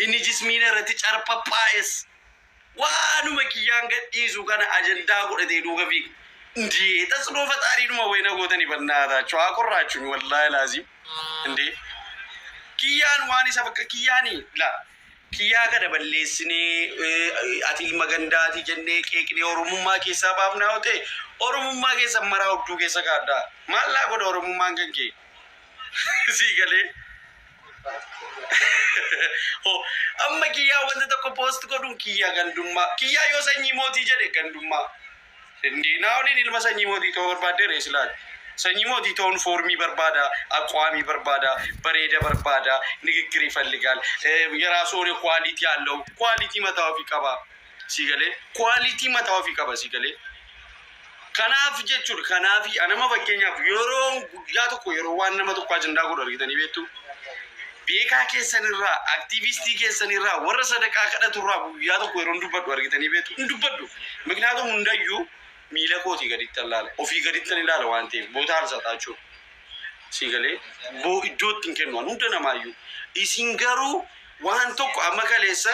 Inni jismiina irratti carpaphaa'es waanuma kiyyaan gadhiisu kana ajandaa godhatee duuka fiiga. እንዴ ተጽዕኖ ፈጣሪ ነው ወይ ነጎተን በእናታችሁ አኮራችሁኝ። ወላሂ ላዚም እንዴ kiyyaan waan isa bakka kiyyaani la kiyyaa kana balleessinee ati ilma gandaati jennee qeeqnee oromummaa keessaa baafnaa yoo ta'e oromummaa keessa maraa hudduu keessa kaaddaa maal laa godha oromummaan kan kee sii galee Ho, amma kiyyaa wanta tokko post godhuun kiyyaa gandummaa kiyyaa yoo sanyii mootii jedhe gandummaa እንዴ ናሁን ilma sanyii mootii ta'uu barbaadde reesilaati. Sanyii mootii ta'uun foormii barbaada, አቋሚ barbaada, bareeda barbaada, ንግግር ይፈልጋል። የራሱ የሆነ quality አለው። Quality mataa ofii qaba. Si galee quality mataa ofii qaba si galee. Kanaaf jechuudha. Kanaaf anama fakkeenyaaf yeroo guyyaa tokko yeroo waan nama tokko ajandaa godhu argitanii beektu. Beekaa keessanirraa, aktiivistii keessanirraa, warra sadaqaa kadhaturraa guyyaa tokko yeroo dubbadhu argitanii beektu. Hin dubbadhu. ምክንያቱም hundayyuu miila kootii gaditti ilaala. Ofii gaditti ilaala waan ta'eef ቦታ አልሰጣችሁም. Si galee boo iddoo itti hin kennu hunda namaayyuu. Isin garuu waan tokko amma kaleessa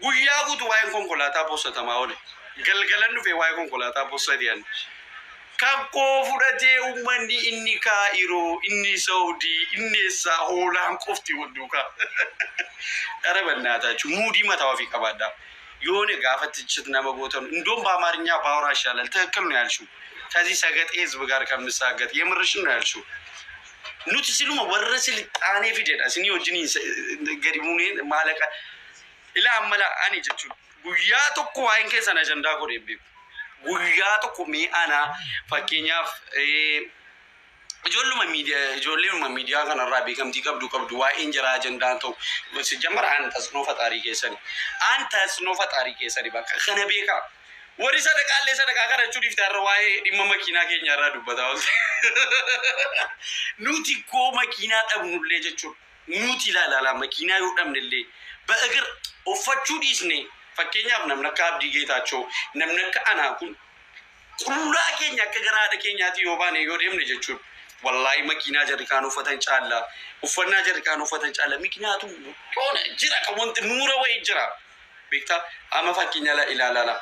guyyaa guutuu waa'een konkolaataa poostatamaa oole. Galgalan dhufee waa'ee konkolaataa poostate ani. Kakkoo fudhatee uummanni inni Kaayiroo, inni Saudii, inni eessaa hoolaan qofti wal duukaa. Dhara በእናታችሁ ሙዲ mataa ofii qabaadhaa. የሆነ gaafa ትችት nama gootan እንደውም በአማርኛ ባወራ ይሻላል። ትክክል ነው ያልሽው። ከዚህ ሰገጤ ህዝብ ጋር ከምሳገጥ የምርሽን ነው ያልሽው። Nuti siluma warra silxaanee fidedha. Isinii wajjin gadi buunee maallaqa ilaa ammala ani jechuudha. Guyyaa tokko waa'een keessan ajandaa godhee hin beeku. Guyyaa tokko mee ana fakkeenyaaf ijoolluma miidiyaa ijoolleema miidiyaa kanarraa beekamtii qabdu qabdu waa'een jara ajandaan ta'u ሲጀመር an ተጽዕኖ ፈጣሪ keessani an ተጽዕኖ ፈጣሪ keessani bakka kana beekaa. Warri sadaqaallee sadaqaa kadhachuu dhiifte har'a waa'ee dhimma makiinaa keenya irraa dubbataa oolte. Nuti koo makiinaa dhabnullee jechuudha. Nuti ilaalaa makiinaa yoo dhabnellee በእግር uffachuu dhiisne fakkeenyaaf namni akka Abdii Geetaachoo namni akka anaa kun qullaa keenya akka gara haadha keenyaatti yoo baane yoo deemne jechuudha. Wallaahi makiinaa jarri kaan uffatan caalla. Uffannaa jarri kaan uffatan caalla. Mikinaatu yoona jira kan wanti nuura wayii jira. Beektaa amma fakkeenya ilaalala.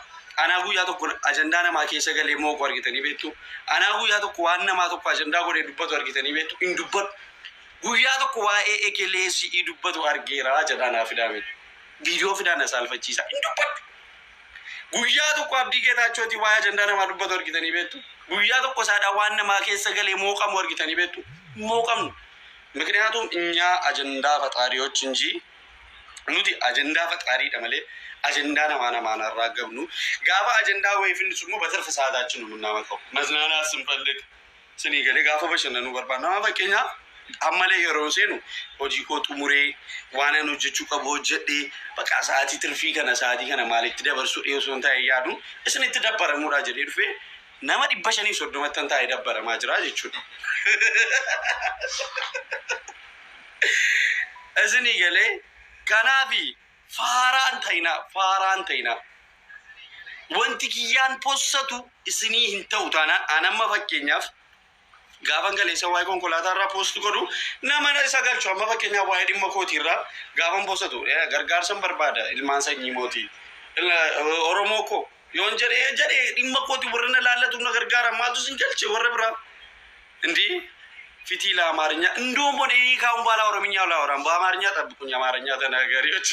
Anaa guyyaa tokko ajandaa namaa keessa galee mooqu argitanii beektu. Anaa guyyaa tokko waan namaa tokko ajandaa godhee dubbatu argitanii beektu. Hin dubbatu. Guyyaa tokko waa'ee ekelee si'ii dubbatu argeera jedha naa fidaame. Viidiyoo fidaan na saalfachiisa. Hin dubbatu. Guyyaa tokko Abdii Geetaachooti waa'ee ajandaa namaa dubbatu argitanii beektu. Guyyaa tokko isaadhaa waan namaa keessa galee mooqamu argitanii beektu. Mooqamnu. ምክንያቱም እኛ አጀንዳ ፈጣሪዎች እንጂ nuti ajandaa ፈጣሪidha malee ajandaa namaa namaan አራገብኑ gaafa ajandaa wayii fidnu immoo በትርፍ ሰዓታችን ነው የምናመጣው። መዝናናት ስንፈልግ sinii galee gaafa bashannanuu barbaadna. Nama fakkeenyaaf ammalee yeroo seenu hojii koo xumuree waan ani hojjechuu qabu hojjedhee bakka sa'aatii tirfii kana sa'aatii kana maalitti dabarsuu dhiyeessuu hin taa'e yaadu isinitti dabbaramuudha jedhee dhufee nama 530ttan taa'ee dabbaramaa jira jechuudha. Isinii galee kanaafi faaraan ta'inaa faaraan ta'inaa. Wanti kiyyaan possatu isinii hin ta'u taanaan an amma fakkeenyaaf gaafan galeessa waa'ee konkolaataa irraa post godhu nama isa galchu amma fakkeenyaaf waa'ee dhimma kootii irraa gaafan postatu gargaarsan barbaada ilmaan sanyii mootii Oromoo koo yoon jedhee jedhee dhimma kootii warra na laallatu na gargaara maaltu sin galche warra biraa እንዴ ፊቲ ለአማርኛ እንደውም ሆነ እኔ ካሁን በኋላ ኦሮምኛ አላወራም፣ በአማርኛ ጠብቁኝ፣ አማርኛ ተናጋሪዎች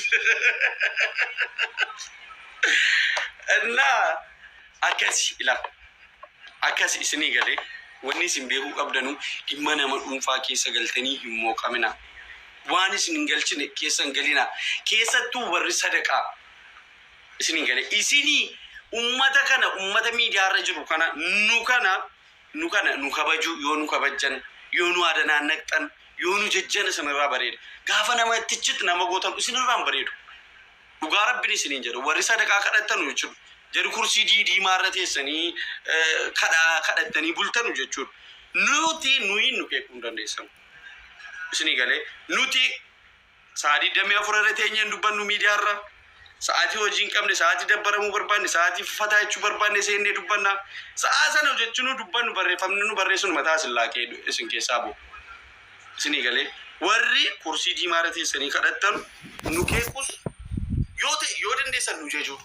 እና akkasi ila akkasi isinii galee wanni isin beekuu qabdanu dhimma nama dhuunfaa keessa galtanii hin mooqamina. Waan isin hin galchine keessa hin galina. Keessattuu warri sadaqaa isin hin galee isinii ummata kana ummata miidiyaarra jiru kana nu kana nu kana nu kabajuu yoo nu kabajjan yoo nu adanaan naqxan yoo nu jajjan isinirraa bareeda. Gaafa nama tichit nama gootan isinirraa hin bareedu. Dhugaa rabbiin isiniin jedhu warri sadaqaa kadhattanu jechuudha. Jedhu kursii diimaa irra teessanii kadhaa kadhattanii bultanu jechuudha. Nuti nuyi nu qeequu hin dandeessanu. Isinii galee nuti sa'a 24 irra teenyee hin dubbannu miidiyaarra. Sa'aatii hojii hin qabne, sa'aatii dabbaramuu barbaanne, sa'aatii fataa jechuu barbaanne seennee dubbanna. Sa'aa sana hojjechuu nu dubbannu barreeffamni nu barreessinu mataa isin laaqee isin keessaa bu'u. Isinii galee Warri kursii diimaa irra teessanii kadhattan nu qeequs yoo ta'e yoo dandeessan nu jajuu.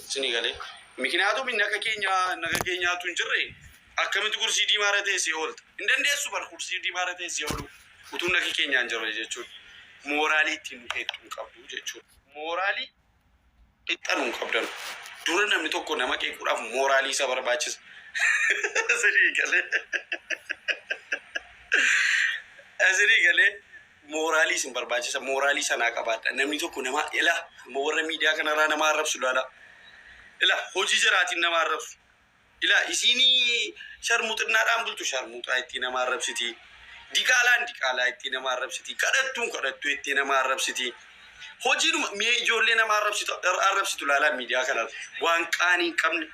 Isinii galee. Mikinaatu inni akka keenya inni akka keenyaatu hin jirre akkamitti kursii diimaa irra teessee oolta? Hin dandeessu bar kursii diimaa irra teessee ooluu utuu inni akka keenyaa hin jirre jechuudha. Mooraalii ittiin nu qeeqxu hin qabdu jechuudha. Mooraalii qixxanu hin qabdanu. Dura namni tokko nama qeequudhaaf mooraalii isa barbaachisa. Isinii galee. Isinii galee mooraalii isin barbaachisa. Mooraalii sanaa qabaadha. Namni tokko nama ila amma warra miidiyaa kanarraa nama arrabsu ilaala. Ila hojii jaraatiin nama arrabsu. Ila isiinii sharmuxinnaadhaan bultu sharmuxaa ittiin nama arrabsiti. Diqaalaan diqaalaa ittiin nama arrabsiti. Kadhattuun kadhattuu ittiin nama arrabsiti. Hojiidhuma mee ijoollee nama arrabsitu arrabsitu ilaalaa miidiyaa kanarra. Waan qaanii hin qabne,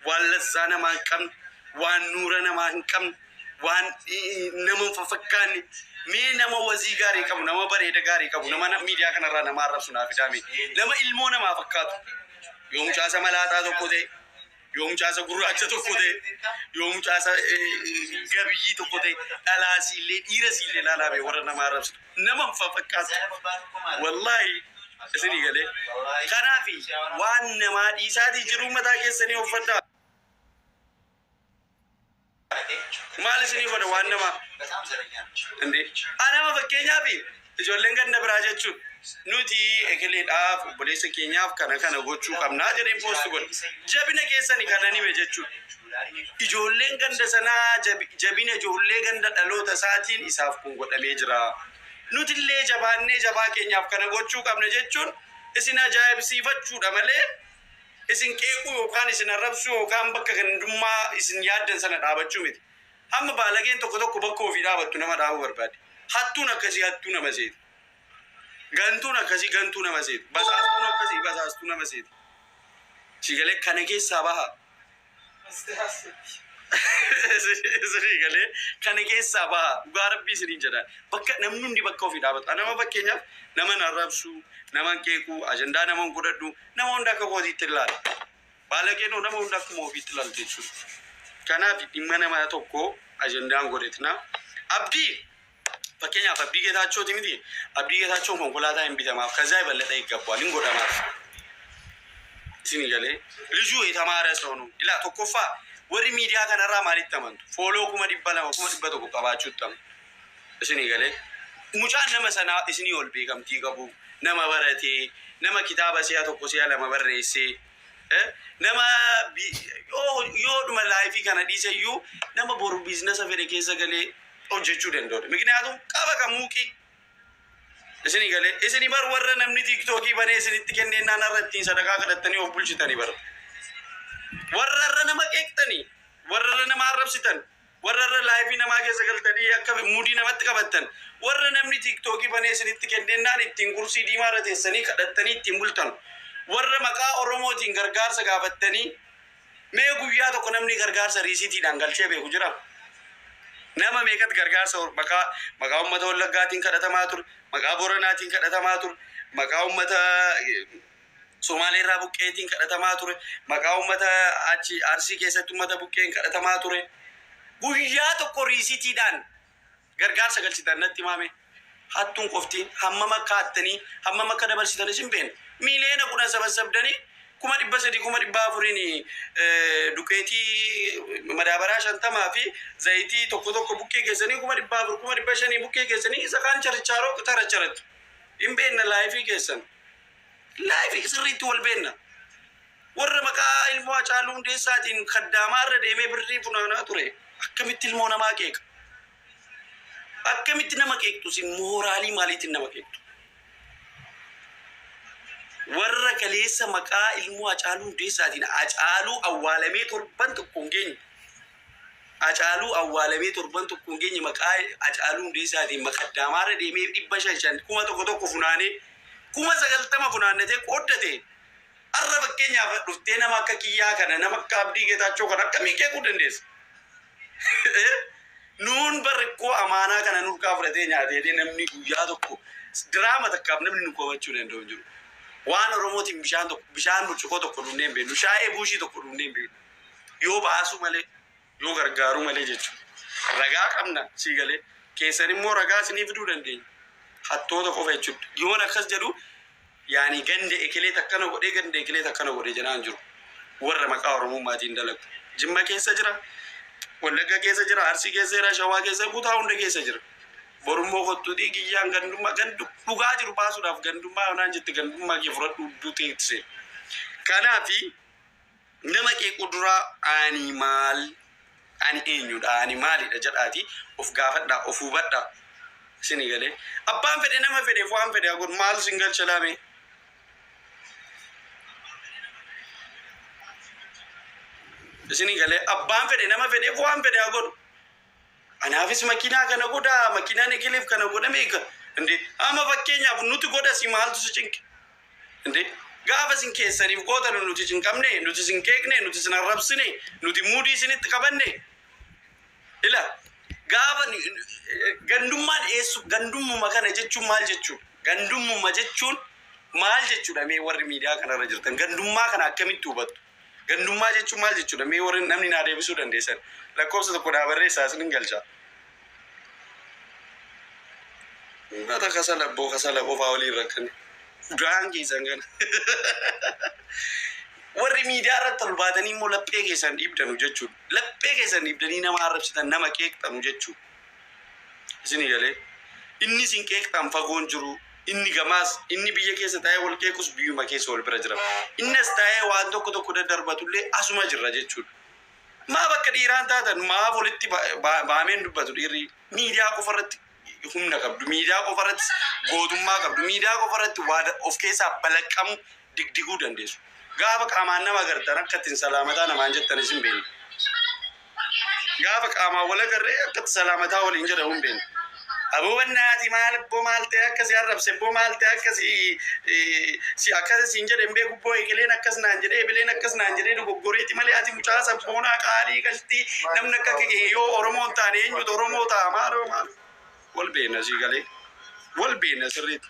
waan lazzaa namaa hin qabne, waan nuura namaa hin qabne, waan nama hin fafakkaanne. Mee nama wazii gaarii qabu, nama bareeda gaarii qabu, nama miidiyaa kanarraa nama arrabsu naa fidaa mee. Nama ilmoo namaa fakkaatu. Yoo mucaasa malaaxaa tokko ta'e, yoo mucaasa gurraacha tokko ta'e, yoo mucaasa gabiyyii tokko ta'e, dhalaa siillee dhiira siillee ilaalaa mee warra nama arrabsitu. Nama hin fafakkaatu. Wallaahi isinii galee. Kanaafi waan namaa dhiisaatii jiruu mataa keessanii uffadhaa. Maal isinii godha waan namaa? Inde anama fakkeenyaaf ijoolleen ganda biraa jechuun nuti ekeleedhaaf obboleessa keenyaaf kana kana gochuu qabnaa jedheen post godhe. Jabina keessani kanan hime jechuudha. Ijoolleen ganda sanaa jabina ijoollee ganda dhaloota isaatiin isaaf kun godhamee jira. Nutillee jabaannee jabaa keenyaaf kana gochuu qabna jechuun isin ajaa'ibsiifachuudha malee isin qeequu yookaan isin arrabsuu yookaan bakka gandummaa isin yaaddan sana dhaabachuu miti. Hamma baalageen tokko tokko bakka ofii dhaabattu nama dhaabuu barbaade. Hattuun akkasii hattuu nama seeti. Gantuun akkasii gantuu nama seeti. Basaastuun akkasii basaastuu nama seeti. Sigalee kana keessaa baha. Isinii galee kana keessaa baha. Dhugaa rabbii isiniin jedha. Bakka namni hundi bakka ofii dhaabatu. Nama fakkeenyaaf nama hin arrabsu, nama hin qeequ, ajandaa nama hin godhadhu, nama hunda akka kootiitti ilaala. Baalageen nama hunda akkuma ofiitti ilaalti jechuudha. Kanaaf dhimma nama tokko ajandaan godhetina. Abdii fakkeenyaaf Abdii Geetaachooti miti. Abdii Geetaachoon konkolaataa hin bitamaaf ከዛ የበለጠ ይገባዋል hin godhamaaf. Isinii galee ልጁ የተማረ ሰው ነው። Ilaa tokkoffaa warri miidiyaa kanarraa maalitti amantu? Follow 200,000 100,000 qabaachuutti amantu. Isinii galee mucaan nama sanaa isinii ol beekamtii qabu, nama baratee, nama kitaaba si'a tokko si'a lama barreessee, nama yoodhuma life kana dhiise iyyuu nama boru business fedhe keessa galee hojjechuu danda'udha. Mikniyaatum qaba kan muuqii. Isinii galee isinii bar warra namni TikTokii banee isinitti kenneen har'a ittiin sadaqaa kadhattanii of bulchitanii bara. Warra irra nama qeeqxanii, warra irra nama arrabsitan, warra irra live namaa keessa galtanii akka muudii namatti qabattan, warra namni TikTokii banee isinitti kennennaan ittiin kursii diimaa irra teessanii kadhattanii ittiin bultan, warra maqaa Oromootiin gargaarsa gaafattanii mee guyyaa tokko namni gargaarsa riisiitiidhaan galchee beeku jira? Nama meeqatti gargaarsa maqaa uummata Wallaggaatiin kadhatamaa ture, maqaa Boranaatiin kadhatamaa ture, maqaa uummata Somaaleerraa buqqeetiin kadhatamaa ture, maqaa uummata achi Arsii keessatti uummata buqqeen kadhatamaa ture. Guyyaa tokko riisiitiidhaan gargaarsa galchitan natti himame. Hattuun qofti hammam akka hattanii hammam akka dabarsitanis hin beekne. 10 miiliyoona sabassabdanii 300,000 400,000 duqeetii madaabaraa 50 fi zayitii tokko tokko bukkee keessanii 400,000 500,000 bukkee keessanii isa kaan charichaaroo taracharattu. Hin beekna life keessan. Life sirriitti wal beekna. Warra maqaa ilmoo Hacaaluu Hundeessaatiin kaddaamaa irra deemee birrii funaanaa ture. Akkamitti ilmoo namaa qeeqa? Akkamitti nama qeeqxu si mooraalii maaliitiin nama qeeqxu? Warra kaleessa maqaa ilmoo Hacaaluu Hundeessaatiin Hacaaluu awwaalamee torban tokko hin geenye. Hacaaluu awwaalamee torban tokko hin geenye maqaa Hacaaluu Hundeessaatiin makaddaamaa irra deemee 500 5 1,000 funaanee 90,000 funaannatee qooddate. Har'a fakkeenyaaf dhuftee nama akka kiyyaa kana nama akka Abdii Geetaachoo kana akkamii qeequu dandeessa? Nuun barrikkoo amaanaa kana nurkaa fudhatee nyaatee namni guyyaa tokko diraama takkaaf namni nu komachuu danda'u hin jiru. Waan Oromootiin bishaan tokko bishaan burcuqqoo tokko dhugnee hin beeknu. Shaayee buushii tokko dhugnee hin beeknu. Yoo baasuu malee yoo gargaaruu malee jechuudha. Ragaa qabna sii galee keessan immoo ragaa isinii fiduu dandeenya. Hattoota qofa jechuudha. Yoon akkas jedhu yaani ganda ekelee takkana godhee ganda ekelee takkana godhee jedhaan jiru. Warra maqaa Oromummaatiin dalagu. Jimma keessa jira, Wallagga keessa jira, Arsii keessa jira, Shawaa keessa kutaa hunda keessa jira. Borummoo kottuutii kiyyaan gandummaa gandu dhugaa jiru baasuudhaaf gandummaa yoonaan jette gandummaa kee fudhadhu hudduu teessee. Kanaafi nama qeequu duraa ani maal ani eenyudha ani maalidha jedhaati of gaafadhaa of hubadhaa. Isinii galee abbaan fedhe nama fedheef waan fedhe haa godhu maal isin galcha laamee. Isinii galee abbaan fedhe nama fedheef waan fedhe haa godhu. Anaafis makiinaa kana godhaa makiinaan ekeleef kana godhame eega. Inde amma fakkeenyaaf nuti godha si maaltu si cinqe? Inde gaafa isin keessaniif gootan nuti cinqamne nuti isin qeeqne nuti isin arrabsine nuti muudii isinitti qabanne. Ila gaafa gandummaan eessu gandummuma kana jechuun maal jechuudha? Gandummuma jechuun maal jechuudha mee warri miidiyaa kanarra jirtan gandummaa kana akkamitti hubattu? Gandummaa jechuun maal jechuudha? Mee warri namni naa deebisuu dandeessan lakkoofsa tokko naa barreessaa isinin galcha. Mata kasala abboo kasala qofaa waliin rakkanne. Udaan keessan kana. Warri miidiyaa irratti ol baatanii immoo laphee keessan dhiibdanu jechuudha. Laphee keessan dhiibdanii nama arrabsitan nama qeeqxanu jechuudha. Isinii galee inni isin qeeqxan fagoon jiru inni gamaas inni biyya keessa taa'ee wal qeequs biyyuma keessa wal bira jira. Inni as taa'ee waan tokko tokko daddarbatullee asuma jirra jechuudha. Maaf akka dhiiraan taatan maaf walitti baameen dubbatu dhiirri miidiyaa qofa irratti humna qabdu miidiyaa qofa irratti gootummaa qabdu miidiyaa qofa irratti waa of keessaa balaqqamu digdiguu dandeessu. Gaafa qaamaan nama agartan akka ittiin salaamataa namaan jettan isin beekna. Gaafa qaamaan wal agarree akka itti salaamataa waliin jedhamu hin beekna. Aboo bannaati maal abboo maal ta'e akka si arrabse abboo maal ta'e akka si si akkas siin jedhe hin beeku abboo ekeleen akkas naan jedhee ebeleen akkas naan jedhee dogoggoreeti malee ati mucaa sabboonaa qaalii qashtii namni akka kee yoo Oromoo hin taane eenyutu Oromoo ta'a maaloo maal wal beekna sii galee wal beekna sirriitti.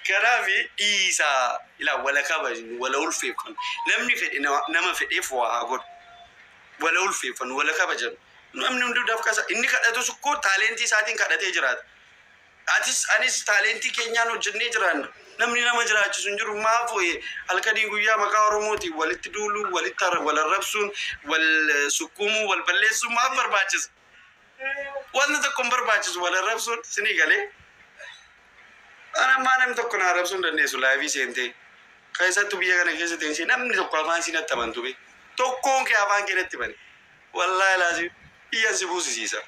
Kanaaf dhiisaa ilaa wala kabajnu wala ulfeeffannu namni fedhe nama fedheef waa haa godhu wala ulfeeffannu wala kabajannu namni hunduu dafqasa inni kadhatus ikkoo taalentii isaatiin kadhatee jiraata. Atis anis taalentii keenyaan hojjennee jiraanna. Namni nama jiraachisu hin jiru maaf halkanii guyyaa maqaa Oromootiin walitti duuluu walitti wal arrabsuun wal sukkuumuu wal balleessuun maaf barbaachisa? Wanti tokko hin barbaachisu wal arrabsuun sinii galee. An ammaa namni tokko na arrabsuu hin dandeessu live seentee. Keessattuu biyya kana keessa teessee namni tokko afaan siin natti amantu bee. Tokkoon kee afaan kee natti bane. Wallaahi laazim biyyan si buusisiisa.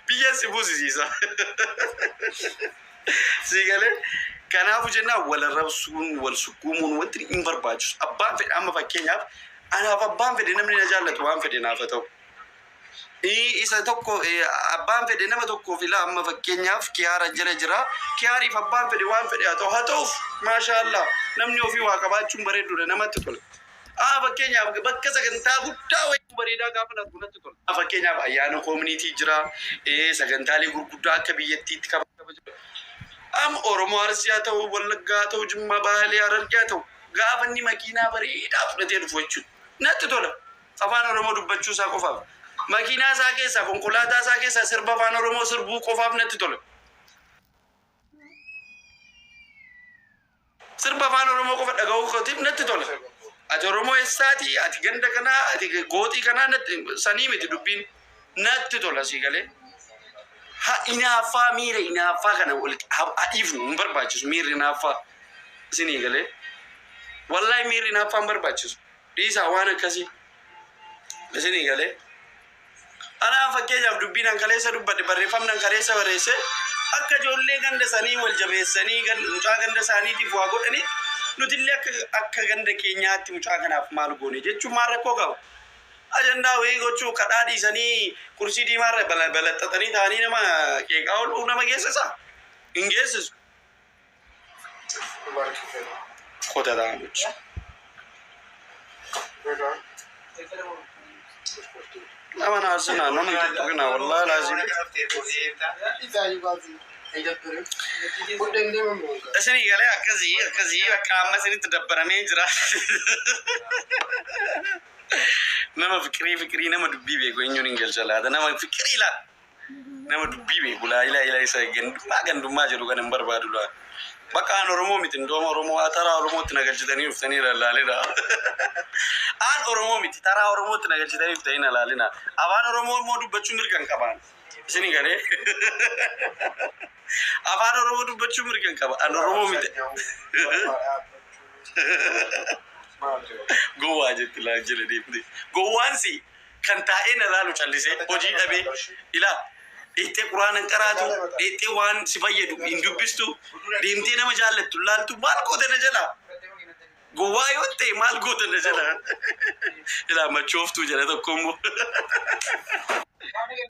Biyyan si buusisiisa. Sii galee kanaafu jennaan wal arrabsuun wal sukkuumuun wanti hin barbaachisu. Abbaan fedhe amma fakkeenyaaf anaaf abbaan fedhe namni na jaallatu waan fedhe naaf haa ta'u. Isa tokko abbaan fedhe nama tokkoof ilaa amma fakkeenyaaf kiyaara jala jira. Kiyaariif abbaan fedhe waan fedhe haa ta'u haa ta'uuf maashaallah namni ofii waa qabaachuun bareedduudha namatti tola. Fakkeenyaaf bakka sagantaa guddaa wayii bareedaa gaafa argu natti tola. Fakkeenyaaf ayyaana koominiitii jira sagantaalee gurguddaa akka biyyattiitti kabaju. Amma Oromoo Arsii haa ta'u Wallaggaa haa ta'u Jimmaa Baalee Harargee haa ta'u gaafa inni makiinaa bareedaa fudhatee dhufu jechuudha. Natti tola. Afaan Oromoo dubbachuu isaa qofaaf. Makiinaa isaa keessaa konkolaataa isaa keessaa sirba afaan Oromoo sirbuu qofaaf natti tola. Sirba afaan Oromoo qofa dhaga'uu kootiif natti tola. Ati Oromoo eessaati? Ati ganda kanaa? Ati gooxii kanaa? Natti sanii miti dubbiin. Natti tola sii galee. Ha inaaffaa miira inaaffaa kana wal ha dhiifnu hin barbaachisu miirri inaaffaa isinii galee. Wallahi miirri inaaffaa hin barbaachisu. Dhiisaa waan akkasii. Isinii galee. Anaan fakkeenyaaf dubbiin an kaleessa dubbadhe barreeffamni an kaleessa barreesse akka ijoollee ganda sanii wal jabeessanii mucaa ganda isaaniitiif waa godhanii nutillee akka akka ganda keenyaatti mucaa kanaaf maal goone jechuun maal rakkoo qaba. Ajandaa wayii gochuu kadhaa dhiisanii kursii diimaarra balaxxaxanii ta'anii nama qeeqaa ooluu nama geessisaa? Hin geessisu. Kota ta'an. Nama naarsinaa nama hin tuttuqinaa wallaahi laazim. Isinii galee akkasii akkasii bakka amma isinitti dabbaramee jira. Nama fiqirii fiqirii, nama dubbii beeku eenyuun hin galcha laata? Nama fiqirii laa, nama dubbii beeku laa, ilaa ilaa, isa gandummaa gandummaa jedhu kan hin barbaadu laa. Bakka aan Oromoo miti, ndooma Oromoo taraa Oromootti na galchitanii dhuftanii lallaalina. Aan Oromoo miti, taraa Oromootti na galchitanii dhuftanii lallaalina. Afaan Oromoo immoo dubbachuu mirga hin qabaan. Isin galee, afaan Oromoo dubbachuu mirga hin qaba. Aan Oromoo miti. Gowwaa jetti laa jedhe deemte. Gowwaan si kan taa'ee na laalu callisee hojii dhabee ilaa dheettee quraana hin qaraatu, dheettee waan si fayyadu hin dubbistu, deemtee nama jaallattu laaltu, maal goote na jalaa? Gowwaa yoo ta'e maal goote na jalaa? Ilaa, machooftuu jedha tokko immoo.